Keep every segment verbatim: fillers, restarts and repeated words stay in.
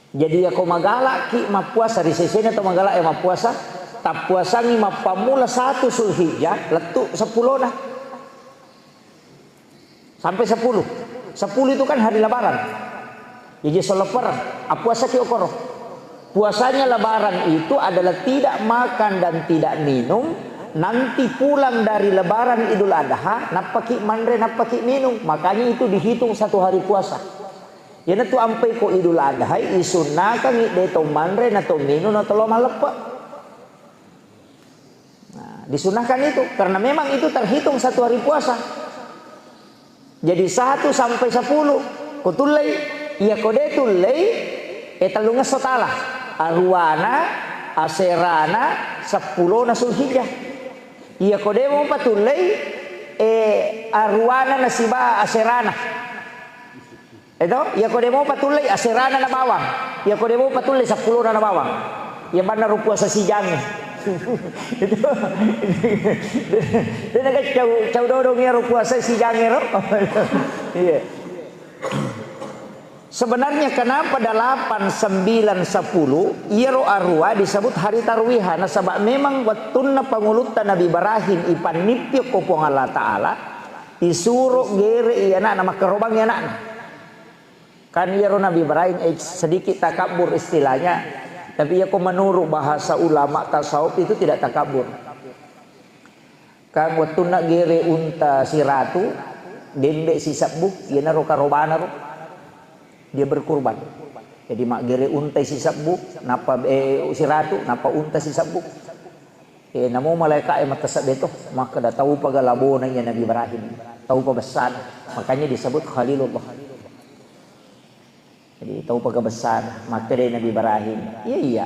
Jadi, iyako magala'ki mappuasa, ri sesena to magala'e mappuasa, tappuasangi mappammula satu Zulhijjah, lettu seppulona. Sampai sepuluh. Sepuluh itu kan hari Lebaran. Jadi, soleppereng, appuasaki okoro. Puasanya Lebaran itu adalah tidak makan dan tidak minum, nanti pulang dari Lebaran Idul Adha, nappaki manre, nappaki minum. Makanya itu dihitung satu hari puasa. Iyanatu ampai ko Idul Adha, isunnakangi de to manre, na to minum, na to lo malleppe. Nah, disunahkan itu, karena memang itu terhitung satu hari puasa. Jadi, satu sampai sepuluh, ko tullei, iya ko de tullei, e, tellungesso tala. Aruwana, aserana, seppulona Zulhijjah. Iya ko de mopa tullei, e, aruwana nasiba aserana. Eto, iya ko de mopa tullei, aserana na bawang. Iya ko de mopa tullei, seppulona na bawang. Iya banna ro puasa sijangnge. Itu. De naga cau, cau dodong iya ro puasa sijangnge ro. Iya. Sebenarnya kenapa delapan, sembilan, sepuluh, iyaro arua disebut hari tarwiha? Nasaba memang wettunna pangulutta Nabi Ibrahim ipannippi ko Puang Allah Ta'ala, isuro gere i ana'na, makkarobangi ana'na. Kan iyaro Nabi Ibrahim, eh, sedikit takabur istilahnya, tapi iya ko menurut bahasa ulama tasawuf itu tidak takabur. Kan wettunna gere unta siratu, dembe sisebbu, iyanaro karobana ro, dia berkurban. Jadi maggere unta sisebbu, nappa, eh, siratu, nappa unta sisebbu. Eh, namo malaika'e makkasebbe to, makkeda, "Taupaga labona iya Nabi Ibrahim, taupa bessana." Makanya disebut Khalilullah. Jadi, tau paggabessana, makkedai Nabi Ibrahim, "Iya, iya.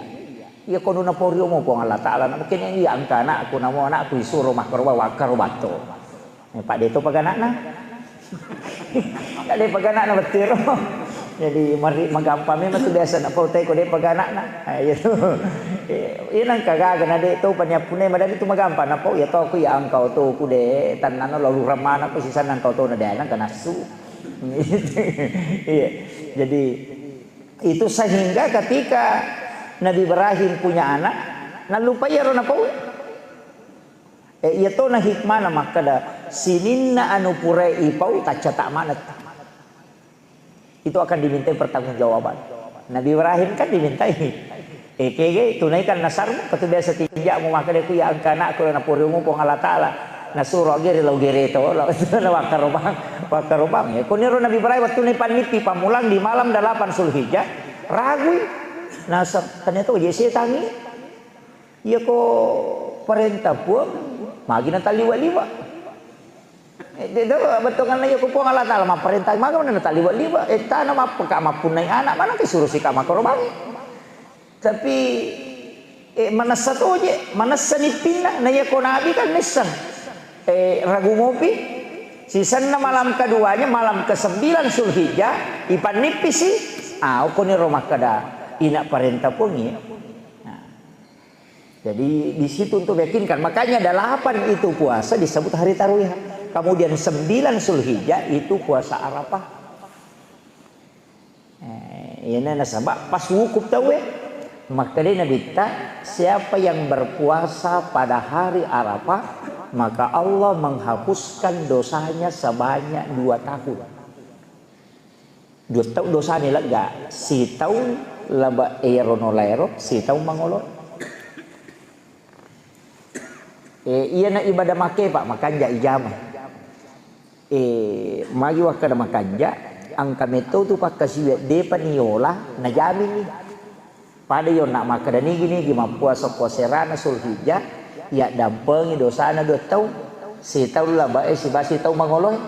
Iya, kono naporiomo Puang Allah Ta'ala, namukkene iya engka anakku, namo anakku isuro makkaroba, wakkarobatto." Eh, Pak, de to paganakna. Kan de paganakna bettiro. Jadi, mari magampang memang tu biasa nak pau teko de paganakna. Ah, iya tu. Eh, iya nangka gaga na de to paniappune madadi tu magampang na pau iya to ku iya engkau to ku de tannano lalu ramana ku sisan engkau to na de nangka nassu. Iya. Jadi, itu sehingga ketika Nabi Ibrahim punya anak, nallupai iyaro napau. Eh, iya tona hikmana makkeda, sininna anu purae ipau, taccata manetta. Itu akan dimintai pertanggungjawaban. Nabi Ibrahim kan dimintai. Eh, kege, tunaikan nasarmu, katu biasa tinjakmu, makkeda ku iya engka anakku, naporiumu Puang Allah Ta'ala. Nasuro gere lao gere to, lao, wakkarobang, wakkarobang. Ya, koniro Nabi Ibrahim wettunna ipannippi pammulang di malam delapan Zulhijjah, ragui. Nasab, ternyata je setangi. Iya ko parenta Puang, magi natalliwa-liwa. Eh, de-, de-, bettuanna iya ko Puang Allah Ta'ala mapparenta, magi mana natalliwa-liwa. Eh, tana mappeka mappunnai anak, mana ke suruh sika makorobangi. Tapi, eh, manessa toje, manessa nippinna, na iya ko Nabi kan nisseng. Eh, ragu mopi, sisenna malam keduanya, malam kesembilan Zulhijjah, ipannippisi, ah, okkoniro makkeda, ina parenta Puang iya. Nah. Jadi, di situ untuk meyakinkan. Makanya, delapan itu puasa disebut hari tarwiyah. Kemudian, sembilan Zulhijjah itu puasa Arafah. Eh, iyana nasaba pas wukuf tauwe. Makkedai Nabitta, "Siapa yang berpuasa pada hari Arafah, maka Allah menghapuskan dosanya sebanyak dua tahun." Dua taung dosana lega, sitaung laba ero nolaero, sitaung mangolo. Eh, iyana ibadah make, Pak, makanja ijama. Eh, magi wakkada makanja, engka metto tu pakkasiwiang depa niola, najamini. Pada yonna makkeda nigi-nigi mappuasa ko serana Zulhijjah, yaddampengi dosana dua taung, sitaung labae siba sitaung mangoloe.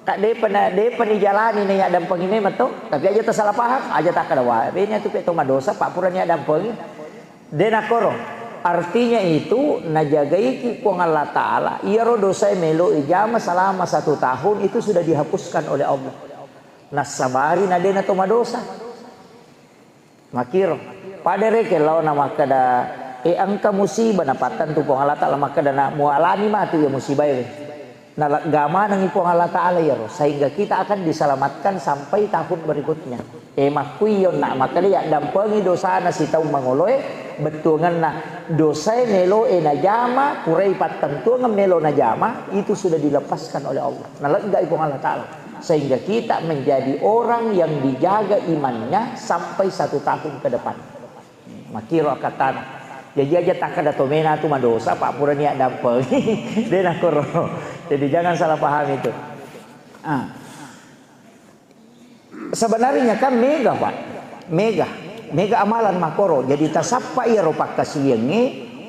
Ka depa na, depa nijalani na yaddampengi memang to, tapi aja tasala paham, aja takkeda, "Wah, bene tu pe to madosa, Pak, purani yaddampengi." De nakkoro. Artinya itu, najagaiki Puang Allah Ta'ala, iyaro dosae melo ijama selama satu tahun itu sudah dihapuskan oleh Allah. Nassabari na de na to madosa. Makkiro. Pada rekeng laona makkeda, "Eh, engka musibah," napattentu Puang Allah Ta'ala makkeda, "Na mualani matu iya musibae." Nalegga manengngi Puang Allah Ta'ala iyaro, sehingga kita akan diselamatkan sampai tahun berikutnya. E, makkuiyo na makkeda yaddampengi dosana sitaung mangoloe, bettuangenna dosae meloe najama, purai pattentuangeng melo najama, itu sudah dilepaskan oleh Allah. Naleggai Puang Allah Ta'ala. Sehingga kita menjadi orang yang dijaga imannya sampai satu tahun ke depan. Makkiro akkattana. Jaji aja takkeda tomena tu madosa, Pak, purani addampengi. De nakkoro. Jadi jangan salah paham itu. Ah. Sebenarnya kan mega, Pak. Mega. Mega amalan makkoro. Jadi tasappa iyaro pakkasiwiangnge,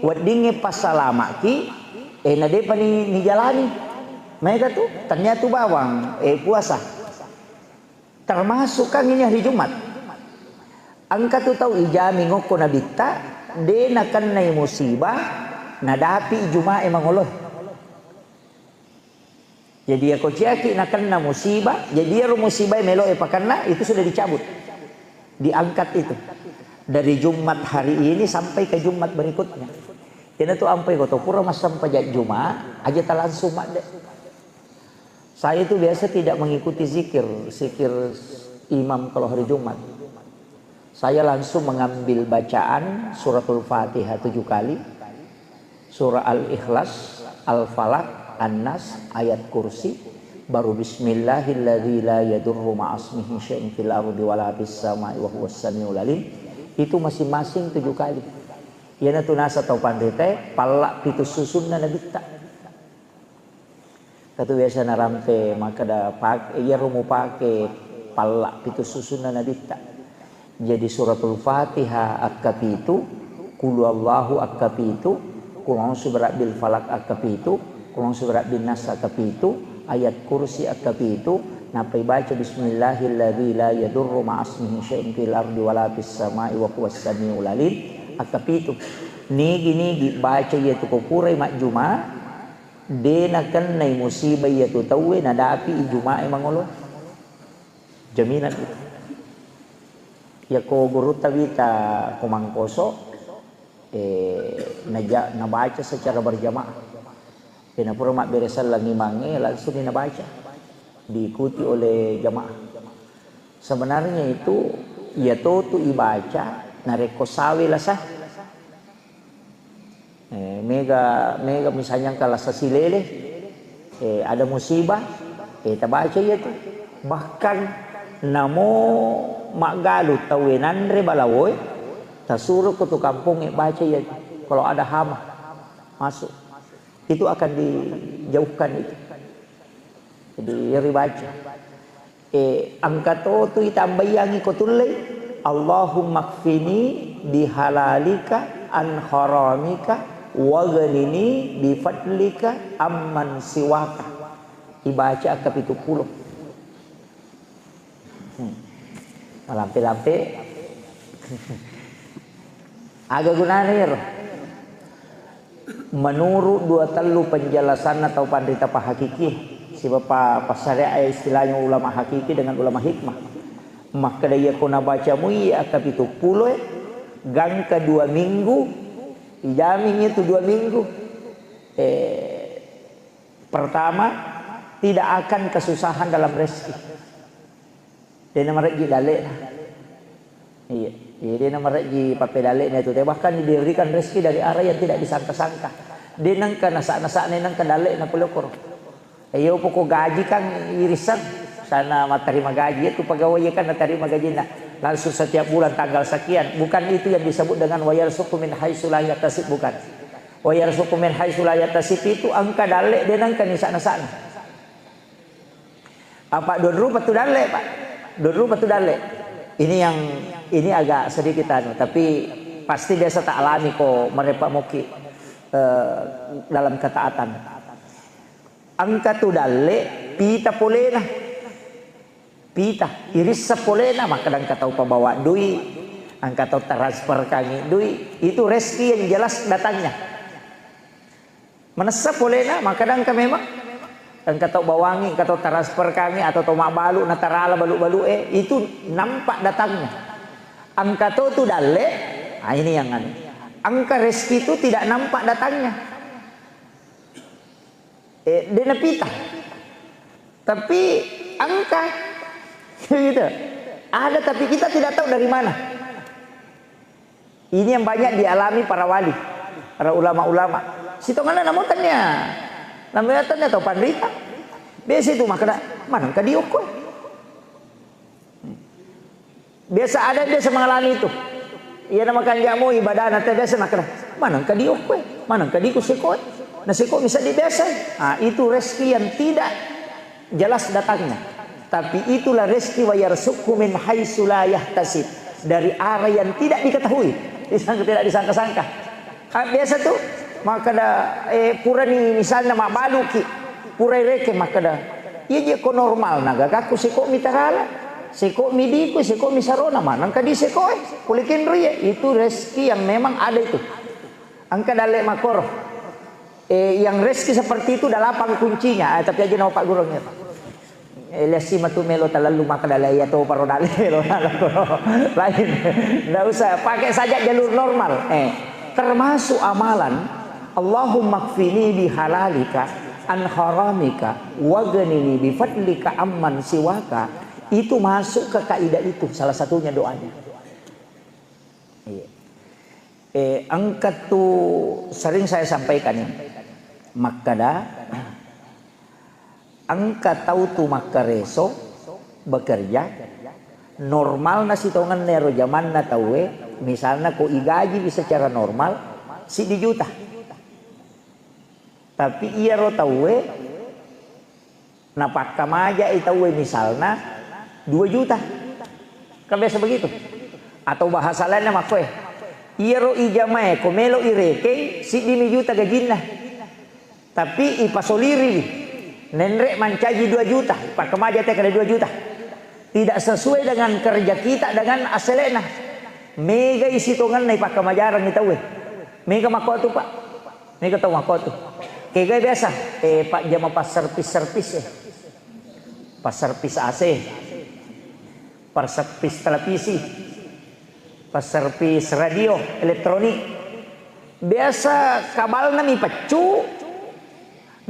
weddingnge passalamaki, eh, na depa ni, nijalani. Mega tu, tania tu bawang, eh, puasa. Termasuk kan ini hari Jumat. Engka tu tau ijami ngokko nabitta, de nakennai musibah, nadapi Jumae mangoloe. Jadi, iyako ciaki nakenna musibah, jadi iyaro musibah meloe pakenna, itu sudah dicabut. Diangkat itu. Dari Jumat hari ini sampai ke Jumat berikutnya. Iyanatu ampai ko to pura massempajang Juma, aja talangsung madde. Saya itu biasa tidak mengikuti zikir, zikir imam kalau hari Jumat. Saya langsung mengambil bacaan suratul Fatihah tujuh kali, surah Al-Ikhlas, Al-Falaq, An-Nas, Ayat Kursi, baru Bismillahilladzi la yadurru ma'asmihi syai'un fil ardi wala fis sama'i wa huwas samiul alim. Itu masing-masing tujuh kali. Iyanatu nasa tau panritae, palla pitu susunna nabitta. Katu biasa narampe makkeda, pak-, iyaro mupake palla pitu susunna nabitta. Jadi suratul Fatihah akkapitu, Qul huwallahu akkapitu, Qul a'udzu birabbil falaq akkapitu, Qul a'udzu birabbin nas akkapitu, Ayat Kursi akkapitu, nappa ibaca Bismillahilladzi la yadurru ma'asmihi syai'un fil ardi wala fis sama'i wa huwas samiul alim akkapitu. Nigi-nigi baca iyatu ko purai majjuma, de nakennai musibah iyatu tauwe, nadapi Jumae mangolo. Jaminan itu. Yako gurutta wita ko Mangkoso, eh, naja-, nabaca secara berjamaah. Eh, napura mabbere sellang imangnge, langsung ni nabaca. Diikuti oleh jamaah. Sebenarnya itu, iya totu ibaca, narekko sawe lasa. Eh, mega, mega misalnya engka lasa silele, eh, ada musibah, eh, tabaca iya tu. Bahkan namo maggalu tauwe nanre balawoe, tasuro ko tu kampong, eh, baca iya tu. Kalau ada hama masuk, itu akan dijauhkan itu. Jadi, ribaca. Eh, engka to tu itambaiangi ko tullei, "Allahumma kfini bihalalika an haramika, waghnini bifadlika amman siwaka." Ibaca akka pitu pulo. Hmm. Malampe-lampe. Aga gunana iyaro? Menurut dua tellu penjelasanna tau panrita pahakiki, sibawa pa-, passareae istilahnya ulama hakiki dengan ulama hikmah. Makkeda iyako nabaca mui akkapitu puloe, gangka dua minggu, ijamin itu dua minggu. Eh, pertama, tidak akan kesusahan dalam rezeki. Dena marejji dalle'na. Iya, iya, dena marejji pappedalle'na itu. Bahkan diberikan rezeki dari arah yang tidak disangka-sangka. Denengka nasa-nasa'na, nengka dalle'na pole koro. Iya, pokok gaji kan irisan sana, matterima gaji itu pegawai kan naterima gajinya langsung setiap bulan tanggal sekian. Bukan itu yang disebut dengan wa yarzuqu min haitsu la yahtasib, bukan. Wa yarzuqu min haitsu la yahtasib itu engka dalle, denengka nisa-nasa'na. Apa dua rupa tu dalle, Pak? Dua rupa tu dalle. Ini yang, ini agak sedikit anu, tapi pasti biasa tak alami ko merepa muki, eh, dalam ketaatan. Engka tu dalle, pita polena. Pita, irissa polena, maka engka tau pabawa dui, engka tau transfer kangi dui. Itu rezeki yang jelas datangnya. Manessa polena, makkeda engka memang, engka tau bawangi, engka tau transfer kami, atau tau mabbalu, natarala balu-balu e, itu nampak datangnya. Engka to tu dalle, ah, ini yang anu. Engka rezeki itu tidak nampak datangnya. Eh, de' napita. Tapi engka. Gitu. Ada, tapi kita tidak tahu dari mana. Ini yang banyak dialami para wali, para ulama-ulama. Sitongenna namo tennia. Namo tennia tau panrita. Biasa itu makkeda, "Manengka diokko." Biasa ada yang biasa mengalami itu. Iya, nama kanjamo ibadahna te biasa makkeda, "Manengka diokko, manengka diku sekoe." Nah, seko bisa dibiasa. Ah, itu rezeki yang tidak jelas datangnya. Tapi itulah rezeki, "Wa yarzuqhu min haitsu la yahtasib." Dari arah yang tidak diketahui. Disangka, tidak disangka-sangka. Ah, biasa tu, makkeda, eh, purani misalna mabbaluki, pura irekeng makkeda, "Iya je ko normalna gagaku seko mi tarala, seko mi diku, seko mi sarona, manengka di seko, eh, pole kenro iya." Itu rezeki yang memang ada itu. Engka dalle makkoro. Eh, yang rezeki seperti itu ada lapang kuncinya, eh, tapi aja nama Pak Gurung ya, Pak. Eh, lesi matu melo talallu makkeda iya to paro dalle melo lain. Ndak usah, pakai saja jalur normal. Eh, termasuk amalan, "Allahumma kfini bihalalika an haramika waghnini bifadlika amman siwaka." Itu masuk ke kaidah itu, salah satunya doanya. Iya. Eh, engka tu sering saya sampaikan ini. Makkeda, engka tau tu makkareso bekerja, normalna sitongenna ero jamanna tauwe, misalna ko igaji secara normal, siddi juta. Tapi iyaro tauwe napakkamajai tauwe misalna dua juta. Kan biasa begitu. Atau bahasa lainnya makkoe, iyaro ijamae ko melo irekeng siddimi juta gajinna. Tapi ipasoliriwi. Nenre mancaji dua juta, pakkamaja te kada dua juta. Tidak sesuai dengan kerja kita dengan asele'na. Megai sitongenna ipakkamajarangngi tauwe. Mega makko tu, Pak. Mega tau makko tu. Kega biasa, eh, pajjama passerpis-serpis, eh. Passerpis A C. Passerpis televisi. Passerpis radio, elektronik. Biasa kabalna mi peccu,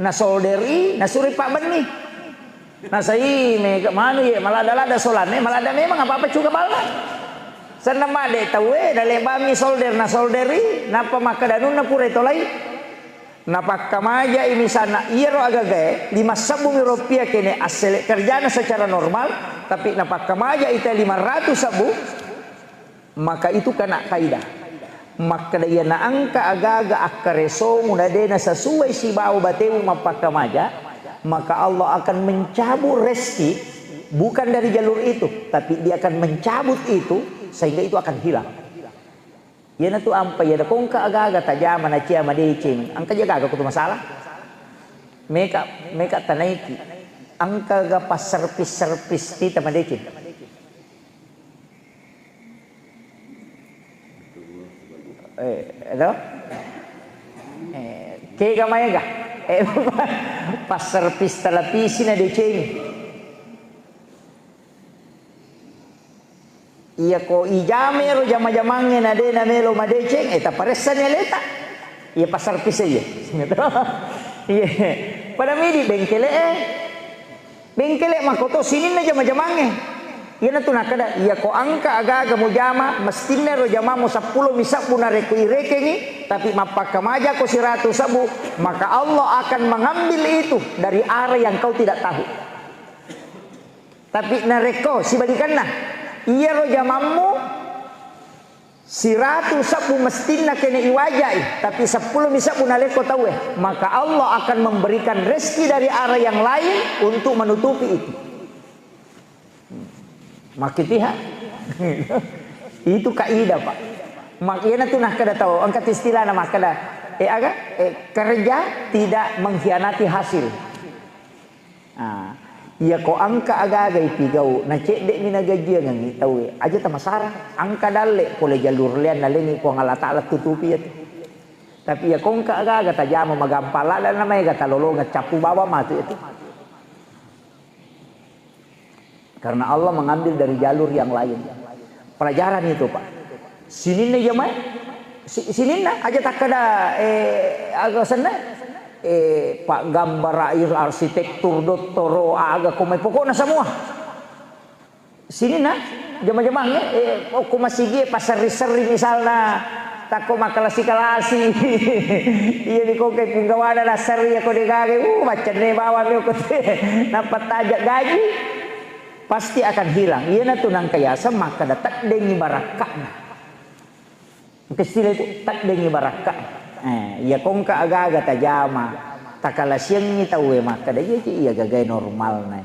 nasolderi, nasuroi pabbenni. Nasai mega manu ye, malada-lada solanne, malada memang apa-apa cuka balna. Senna made tauwe, nalebami solder, nasolderi, nappa makkedanunna pura tolai. Napakkamajai misalna iyaro agagae, lima sebbu mi rupiah kene assele kerjana secara normal, tapi napakkamajai te lima ratus sebbu, maka itu kena kaidah. Makkeda iyana engka aga-aga akkaresomu na de nasesuai sibawa batemu mappakkamaja, maka Allah akan mencabut rezeki bukan dari jalur itu, tapi Dia akan mencabut itu sehingga itu akan hilang. Iyana tu ampa iyana ko engka aga-aga tajama nacia madeceng, engka ja aga-aga ko tu masalah. Meka, meka tanaiki. Engka ga passerpis-serpis tita madeceng. Eh, edo? Eh, kega maega? Eh, passerpis televisi na decengi. Iya ko ijame ro jama-jamangnge na de na melo madeceng, eh, taparessani aleta. Iya passerpis iya. Iya. Pada midi bengkele, eh. Bengkele makkoto sininna jama-jamangnge. Iyana tu nakkeda, iya ko engka aga-aga mujama, mestinna ro jamamu seppulo mi sebbu narekko irekengi, tapi mappakkamaja ko siratu sebbu, maka Allah akan mengambil itu dari arah yang kau tidak tahu. Tapi narekko sibalikanna, iyaro jamammu siratu sebbu mestinna kene iwajai, tapi seppulo mi sebbu nalekko tauwe, maka Allah akan memberikan rezeki dari arah yang lain untuk menutupi itu. Makkitiha. Itu kaidah, Pak. Mak-, iyana tu nakkeda tau, engka tu istilahna makkeda, eh, aga? Eh, kerja tidak mengkhianati hasil. Ah, iya ko engka aga-aga ipigau, na cedde mi nagajiangengi tauwe, aja tamasara. Engka dalle pole jalur lean nalengi Puang Allah Taala tutupi iyatu. Tapi iya ko engka aga-aga tajama magampang lada na maega talolongeng cappu bawang matu iyatu. Karena Allah mengambil dari jalur yang lain. Pelajaran itu, Pak. Sininna iya mai, si-, sininna aja takkeda, eh, aga senna. Eh, paggambara, arsitektur, dottoro, aga komai, pokokna semua. Sininna jama-jamangnge, eh, okko masigi e passerri-serri, misalna takko makkalasi-kalasi. Iya, di koke punggawana nasserri, iya ko degaga, uh, maccenne bawang mi okko te. Nappa tajak gaji, pasti akan hilang. Iyanatu nangka yaseng makkeda teddengngi barakka'na. Engka istilah itu, teddengngi barakka. Eh, iya kongka aga-aga tajama, takalasiangngi tauwe makkeda, iya, iya, gagae normalna.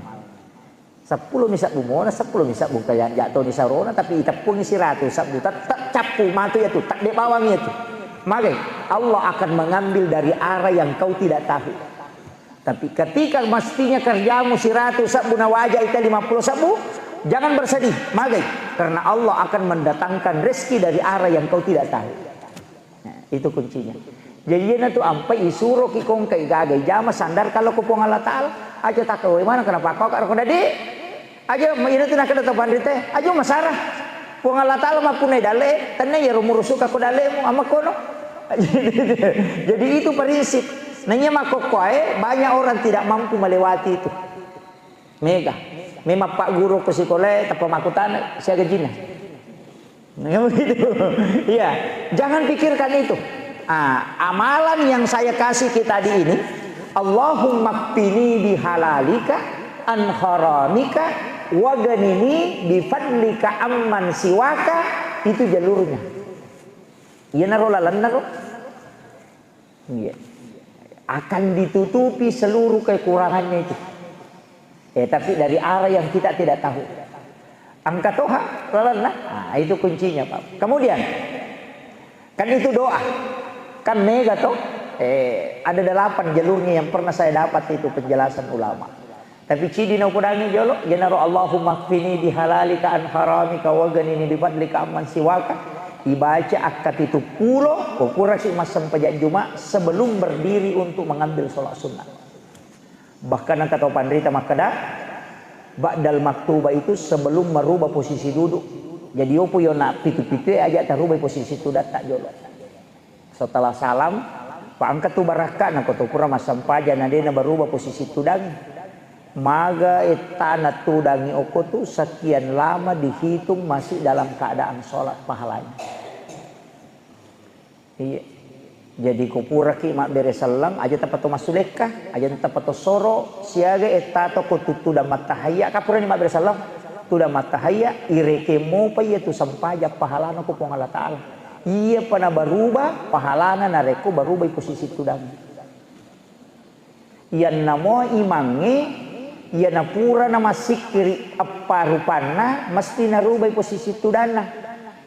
Seppulo mi sebbu mona, seppulo mi sebbu kaya jatoni sarona, tapi iteppungi siratu sebbu, tetap cappu matu iya tu, tedde bawang iya tu. Magai, Allah akan mengambil dari arah yang kau tidak tahu. Tapi ketika mestinya kerjamu siratu sebbu, nawaja ita lima puluh sebbu, jangan bersedih, magai, karena Allah akan mendatangkan rezeki dari arah yang kau tidak tahu. Nah, itu kuncinya. Jadi, iyanatu ampai isuroki kongka igaga ijama, sandarkan lao ko Puang Allah Ta'ala. Aja takkawe maneng, kenapa kau karo ko dadi? Aja, ma-, ina tu nakkeda tau panrita, aja masara. Puang Allah Ta'ala mappunnai dalle, tenna iyaro murusuka ko dallemu, amakkono. Jadi itu prinsip. Nanya makkokkoe, banyak orang tidak mampu melewati itu. Mega. Memang pak guru ko sikolae, tappa makkutana, siaga jinna. Nah, begitu. Iya, jangan pikirkan itu. Ah, amalan yang saya kasih ke tadi ini, Allahumma kfini bihalalika an haramika, waganini bifadlika amman siwaka, itu jalurnya. Iyanaro lalenna ro. Iya. Akan ditutupi seluruh kekurangannya itu. Eh, tapi dari arah yang kita tidak tahu. Engka toha lalenna. Nah, itu kuncinya, Pak. Kemudian, kan itu doa. Kan mega toh? Eh, ada delapan jalurnya yang pernah saya dapat itu penjelasan ulama. Tapi cidi naupodangi jolo, iyanaro Allahumma kfini bihalalika an haramika waganini bifadlika amman siwaka. Ibaca akka pitu pulo, ko puraki massempajang Juma sebelum berdiri untuk mengambil sholat sunnah. Bahkan engka tau panrita makkeda, ba'dal maktuba itu sebelum merubah posisi duduk. Jadi, yopo yona pitu-pitu e aja tarubai posisi tudatta jolo. Setelah salam, pa engka tu barakka, nako to pura massempajang na de nabarubah posisi tudang. Maga ettana tudangi okko tu sekian lama dihitung masih dalam keadaan sholat pahalanya. Iya. Jadi, ko puraki mabbere selleng, aja tappa to massulekka, aja tappa to soro, siaga etta to ko tuttudang mattahayya, ka purani mabbere selleng, tudang mattahayya, ireke mopa iya tu sempajang pahalana ko Puang Allah Ta'ala. Iya pa nabaruba pahalana narekko barubai posisi tudang. Iyanna mo imangnge, iyana purana massikkiri eppa rupanna, mesti narubai posisi tudanna.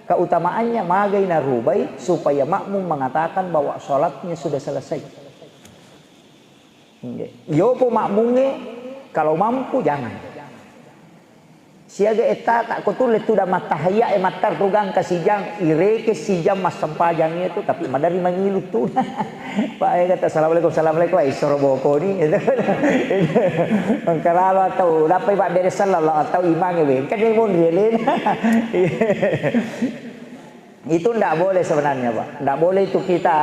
Keutamaannya magai narubai supaya makmum mengatakan bahwa sholatnya sudah selesai. Yopo makmungnge, kalau mampu jangan. Siaga ettata ko tulle tudang mattahayya e mattar tu gangka sijang, ireke sijang massempajang itu, tapi madari mangilu tu. Pak e kata, "Assalamualaikum, assalamualaikum," eh, soro bokoni. Engka lalo atau dapat Pak bere sallallahu atau imangnge wengka ni monri elena. Itu ndak boleh sebenarnya, Pak. Ndak boleh itu kita,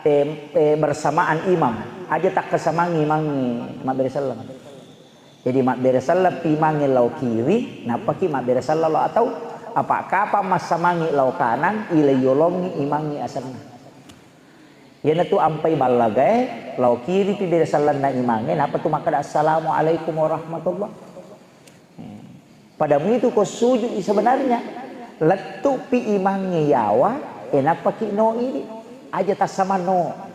eh, eh, bersamaan imam. Aja takkasamangi imangnge mabbere sallallahu. Jadi, mabbere selleng pi imangnge lao kiri, nappaki mabbere selleng lao atau, apa kapang massamangi lao kanang, ilai yolongi imangnge asenna. Iyanatu ampai ballagae, lao kiri pi bere sellenna imangnge, nappa tu makkeda, "Assalamualaikum warahmatullah." Pada muitu ko sujud sebenarnya, lettu pi imangnge yawa, e nappaki no idi, aja tassamang no.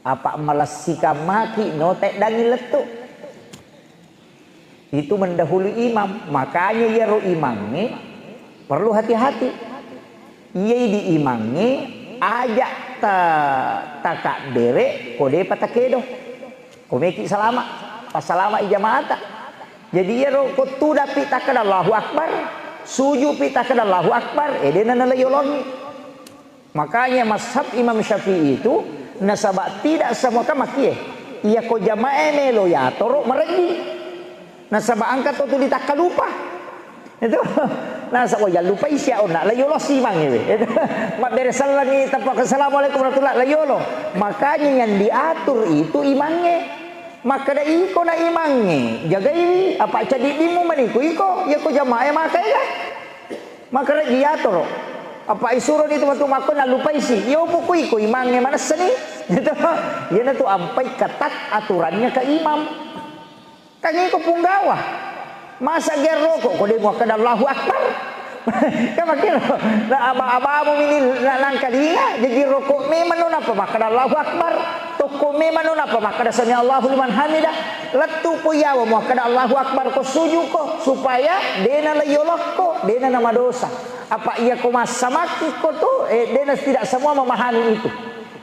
Apa malessikang maki no teddangi lettu. Itu mendahului imam. Makanya iyaro imangnge perlu hati-hati. Iyai di imangnge aja ta-, takabbere ko depa takedo. Ko meki salama, passalama i jamaata. Jadi iyaro ko tudappi takkeda Allahu Akbar, sujudpi takkeda Allahu Akbar, e dena nalai yolongi. Makanya mazhab Imam Syafi'i itu, nasaba tidak semua kan makie. Iya ko jamae melo yatoro maredding. Nasaba engka to tuli takkalupa. Itu. Nasaba jallupai sia onna, la yolo si imangnge we. Mabbere sellengi tappa, "Assalamualaikum warahmatullah," la yolo. Makanya yang diatur itu imangnge. Makkeda iko na imangnge, jagaiwi, apa cadiddimmu mani ku iko, iya ko jamaah e maka ega. Makkeda diatoro. Apa isuro ni tu watu makko nallupai si, iyo puku iko imangnge manessani. Gitu. Iyana tu ampai ketat aturannya ke imam. Kan iko punggawa. Masa gero rokok ko de muakkeda Allahu Akbar. Kan makkiro, na aba-abamu mini na nangkalinga, jaji rokok memang no napa makkeda Allahu Akbar. Tokko memang no napa makkeda sami Allahu liman hamida. Lettu po iyawa muakkeda Allahu Akbar ko suju ko, supaya dena la yolokko, dena na madosa. Apa iya ko massamakki ko tu, eh, dena tidak semua memahami itu.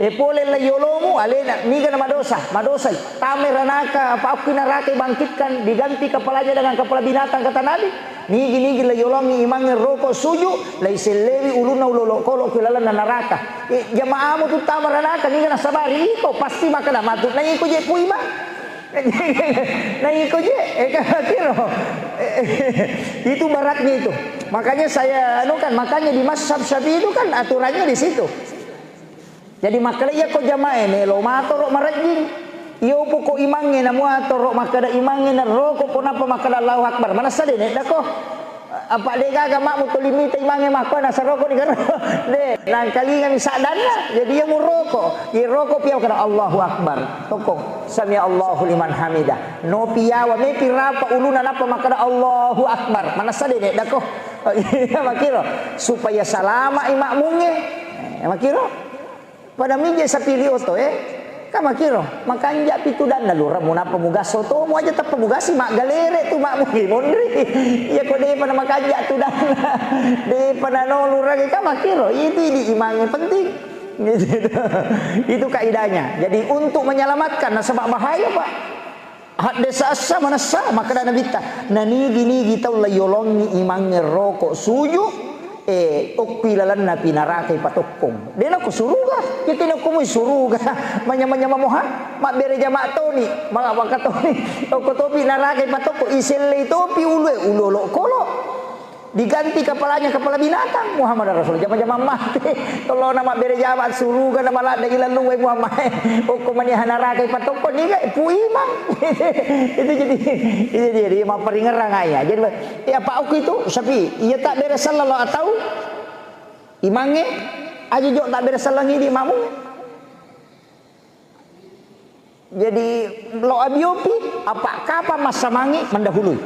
E pole la yolomu, alena, niga na madosa, madosai. Tamai ranaka, apa okki narakai bangkitkan, diganti kepalanya dengan kepala binatang, kata Nabi. Nigi-nigi la yolongi imangnge roko suju, la isellewi ulunna ulolo kolo ki lalenna naraka. E, jamaamu tu tama ranaka, niga nasabari iko, pasti makkeda matu na iko je pui ma. Na iko je, e, kira. Itu baratnya itu. Makanya saya anu kan, makanya di mazhab Syafi'i itu kan aturannya di situ. Jadi makkeda iya ko jamae melo matoro marejjing. Iyo poko imangnge na muatoro makkeda imangnge na roko ko napa makkeda Allahu Akbar. Manessa de nedda ko. Apa de gaga makmu tuli mita imangnge makko na saroko di garo. De, nangkalinga mi saddanna. Jadi iya muroko. Iya roko pia makkeda Allahu Akbar. Tokong. Sami Allahu liman hamidah. No piawa me pirapa uluna napa makkeda Allahu Akbar. Manessa de nedda ko. Iya makkiro. Supaya salama i makmungnge. Eh, makkiro. Pada mije sapiri oto e, ka makkiro, makanja pi tudanna lura, munapa mugas otomu aja tappa mugasi, maggalere tu makmu monri. Iya ko depa na makanja tudanna, depa na no lura ka makkiro, itu idi imangnge penting. Gitu. Itu kaidahnya. Jadi untuk menyelamatkan, nasaba bahaya, Pak. Haddesa assa manessa, makkeda Nabitta, nanigi-nigi tau la yolongi imangnge roko suju, e, okki lalenna pi naraka ipatokkong. Dena ko suruga, kita ko mui suruga, manyama-nyama moha, mabbere jama toni, ma-, maka toni, okko topi naraka ipatokkong, isellei topi ulue, ulolo kolo. Diganti kepalanya kepala binatang, Muhammad Rasul. Jama-jama mate. Tolona mabbere jama suruga na maladde ilallu wai Muhammad. Okko mani hanaraka ipatokko niga pu imang. Itu jadi, itu jadi mapparingerang aya. Jadi, ya, apa okko itu? Sapi, iya tak bere sallallahu atau imangnge aja jok tak bere sallangi di makmu. Jadi, lo abiopi, apa kapang massamangi mendahului.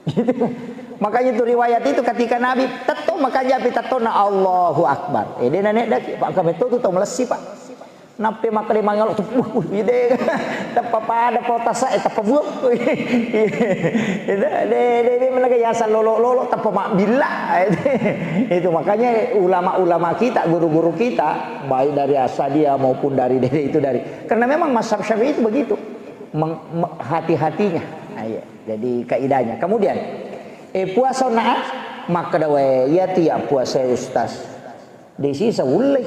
Gitu. Makanya itu riwayat itu ketika Nabi tetto, makanya api tettona Allahu Akbar. Eh, de' na neddaki, Pak, kami tu, tu tau melessi, Pak. Nappe makkeda mangolo, wah, wah, ide. Teppa pada potasa, eh, teppa buang. Itu, de', de', de', menaga yasa lolo-lolo, teppa mabbilla. Itu makanya ulama-ulama kita, guru-guru kita, baik dari Asadia maupun dari, dari itu dari. Karena memang mazhab Syafi'i itu begitu. Meng-, me-, hati-hatinya. Nah, iya. Jadi kaidahnya. Kemudian, eh, puasa na, makkeda wae, iya tu ya puasa, Ustaz. De' sisa ullei.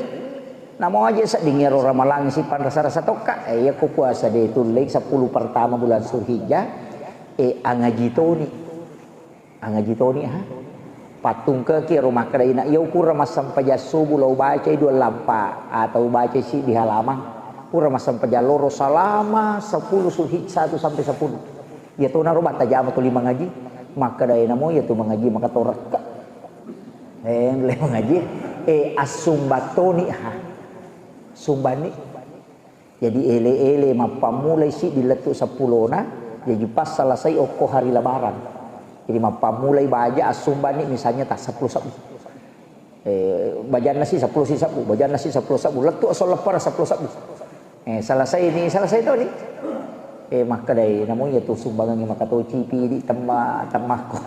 Namo aja sedding iyaro ramalang si panrasa-rasa tokka. Eh, iya ko puasa de' tullei sepuluh pertama bulan Zulhijjah, eh, angaji toni. Angaji toni, ha? Pattungkeki ro makkeda ina, iya ukurang massempajang subuh lao bacai dua lampa atau bacai siddi halaman. Ukurang massempajang loro salama sepuluh Zulhijjah satu sampai sepuluh. Iya tona ro battajama tuli mangaji. Makkeda ina mo iya tu mangaji maka torekka. Eh, le mangaji. Eh, assumbatoni, ha? Sumbani. Jadi ele-ele mappammulai siddi lettu seppulona, jaji passalasai okko hari lebaran. Jadi mappammulai baja assumbani misalnya ta seppulo sebbu. Eh, bajanna si seppulo si sebbu, bajanna si seppulo sebbu, lettu esso leppara seppulo sebbu. Eh, selesai ni, selesai to ni. Eh, makkedai, namu iya tu sumbangangi makatoci pidi temma, temmakko.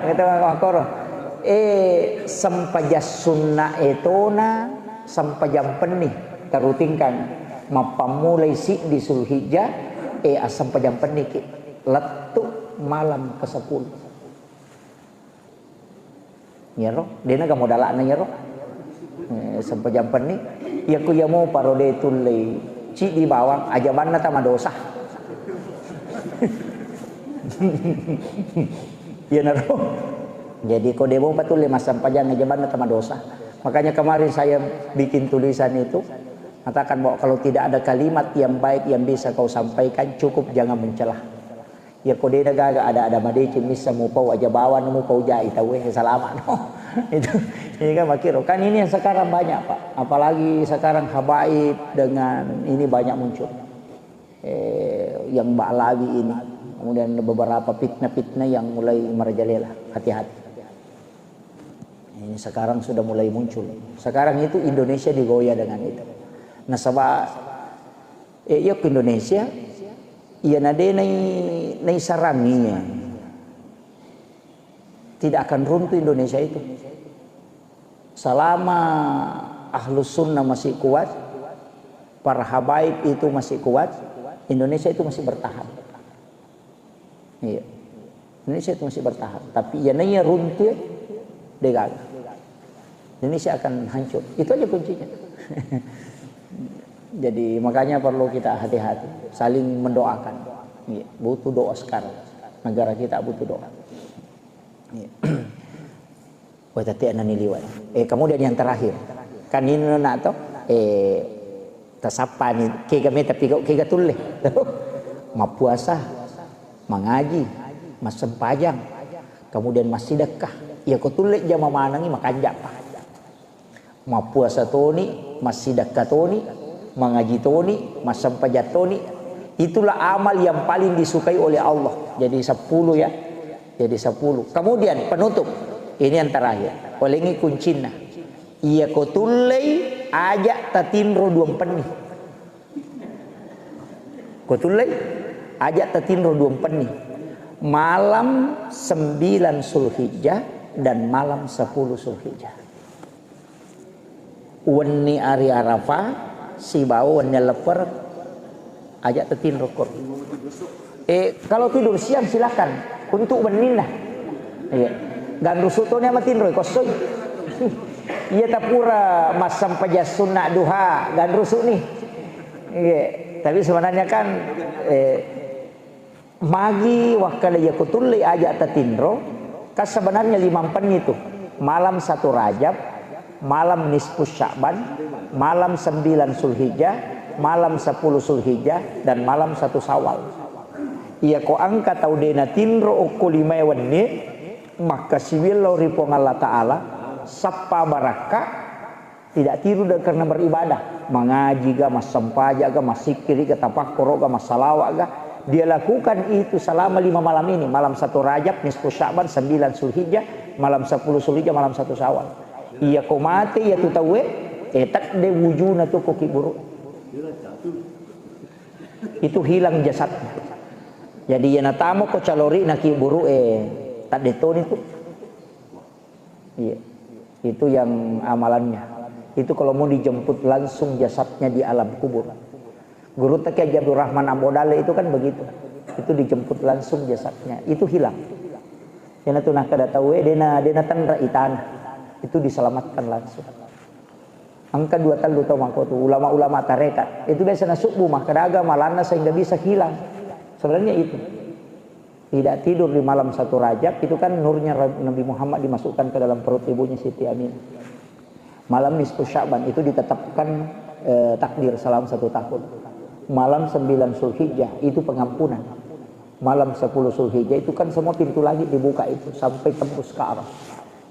Kata makkoro. Eh, sempajang sunna etona, sempajang penni. Tarutingkan, mappammulai siddi Zulhijjah, eh, assempajang penniki lettu malam ke sepuluh. Iyaro, de'na ga modala'na iyaro. Eh, sempajang penni. Iya ku iya mo paro de' tullei ciddi bawang, aja banna tama dosa. Iyanaro. Jadi ko demo patulle massempajang jabanna tamadosa. Makanya kemarin saya bikin tulisan itu, mengatakan bahwa kalau tidak ada kalimat yang baik yang bisa kau sampaikan, cukup jangan mencela. Ya ko dena gaga ada-ada madeceng missa mupau aja bawang mupau jai tauwe salama no. Itu ini kan makiro. Kan ini yang sekarang banyak, Pak. Apalagi sekarang habaib dengan ini banyak muncul. Eh, yang ba'lawi ini. Kemudian beberapa fitnah-fitnah yang mulai merajalela. Hati-hati. Ini sekarang sudah mulai muncul. Sekarang itu Indonesia digoyah dengan itu. Nasaba, eh, iya ke Indonesia, iya nade nai, nai sarangi ya. Tidak akan runtuh Indonesia itu. Selama Ahlus Sunnah masih kuat, para habaib itu masih kuat, Indonesia itu masih bertahan. Iya. Indonesia itu masih bertahan. Tapi ya naiya runtuh, degaga. Indonesia akan hancur. Itu aja kuncinya. Jadi makanya perlu kita hati-hati, saling mendoakan. Iya, butuh doa sekarang. Negara kita butuh doa. Iya. Wah, tette nani liwat. Eh, kemudian yang terakhir. Kan ini nak to? Eh, tasappa ni, kega meta pigau, kega tulle. Mappuasa, mangaji, massempajang, kemudian massidekka. Iya ko tulle jama manengi makanja pa. Mappuasa toni, massidekka toni, mangaji toni, massempajang toni. Itulah amal yang paling disukai oleh Allah. Jadi sepuluh ya. Jadi sepuluh. Kemudian penutup. Ini yang terakhir. Olengi kuncinna. Iya ko tullei aja tatinro duampenni. Ko tullei aja tatinro duampenni. Malam sembilan Zulhijjah dan malam sepuluh Zulhijjah. Wenni ari Arafah sibawa wenni lepper aja tatinro kor. Eh, kalau tidur siang silakan. Untuk wenninna. Iya. Ganrusu toni matinro kossoi. Iya tapura massempajang sunna duha ganrusu ni. Iya. Tapi sebenarnya kan eh, magi wakkada iya ko tullei aja tatinro, kan sebenarnya limampenni tu. Malam satu Rajab, malam nisfu Sya'ban, malam sembilan Zulhijjah, malam sepuluh Zulhijjah, dan malam satu Syawal. Iya ko engka tau de natinro okko limae wenni, makkasiwiang lao ri Puang Allah Ta'ala, sappa barakka, tidak tidur dan karena beribadah. Mangaji ga, massempaja ga, massikkiri ga, tapakkoro ga, massalawa ga. Dia lakukan itu selama lima malam ini, malam satu Rajab, nisfu Sya'ban, sembilan Zulhijjah, malam sepuluh Zulhijjah, malam satu Syawal. Iya ko mate iya tu tauwe, eh, tedde wujuna tu ko kiburu. Itu hilang jasadnya. Jadi iya natamo ko calori na kiburu, eh, tedde toni tu. Iya. Itu yang amalannya. Itu kalau mau dijemput langsung jasadnya di alam kubur. Guru Teki Haji Abdurrahman Ambo Dalle itu kan begitu. Itu dijemput langsung jasadnya. Itu hilang. Karena tu nakkeda tauwe, dena, dena tenra itana. Itu diselamatkan langsung. Engka dua tellu tau mako tu, ulama-ulama tarekat. Itu biasa nasubbu makkeda aga amalanna sehingga bisa hilang. Sebenarnya itu. Tidak tidur di malam satu Rajab, itu kan nurnya Ra-, Nabi Muhammad dimasukkan ke dalam perut ibunya Siti Aminah. Malam nisfu Sya'ban itu ditetapkan, eh, takdir selama satu tahun. Malam sembilan Zulhijjah itu pengampunan. Malam sepuluh Zulhijjah itu kan semua pintu langit dibuka itu sampai tembus ke arah.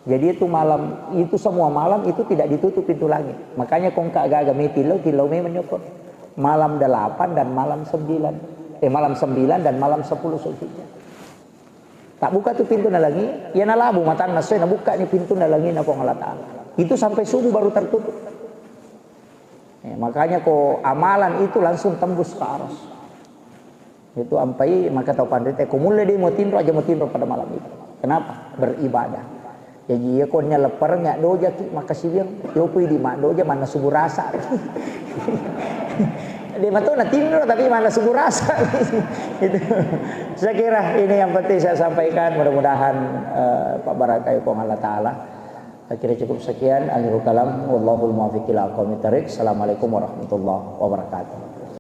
Jadi itu malam, itu semua malam itu tidak ditutup pintu langit. Makanya ko engka aga-aga metillau, tillau memang nyokot. Malam delapan dan malam sembilan. Eh, malam sembilan dan malam sepuluh Zulhijjah. Tak buka tu pintu na langi, iya nalabu matanna soe, nabuka ni pintu na langi na Puang Allah Ta'ala. Itu sampai subuh baru tertutup. Eh, makanya ko amalan itu langsung tembus ke aras. Itu ampai maka tau panrita, ko mulle de mau tinro, aja mau tinro pada malam itu. Kenapa? Beribadah. Jadi iya ko nya leppereng ya doja ki, maka sibiang, yo pui di mak doja mana subuh rasa. De mato na tinro tapi mana subuh rasa. Itu. Saya kira ini yang penting saya sampaikan. Mudah-mudahan, eh, Pak Barakai Puang Allah Ta'ala. Akhirnya cukup sekian. Akhirul kalam. Wallahul muwaffiq ila aqwamit thariq. Assalamualaikum warahmatullahi wabarakatuh.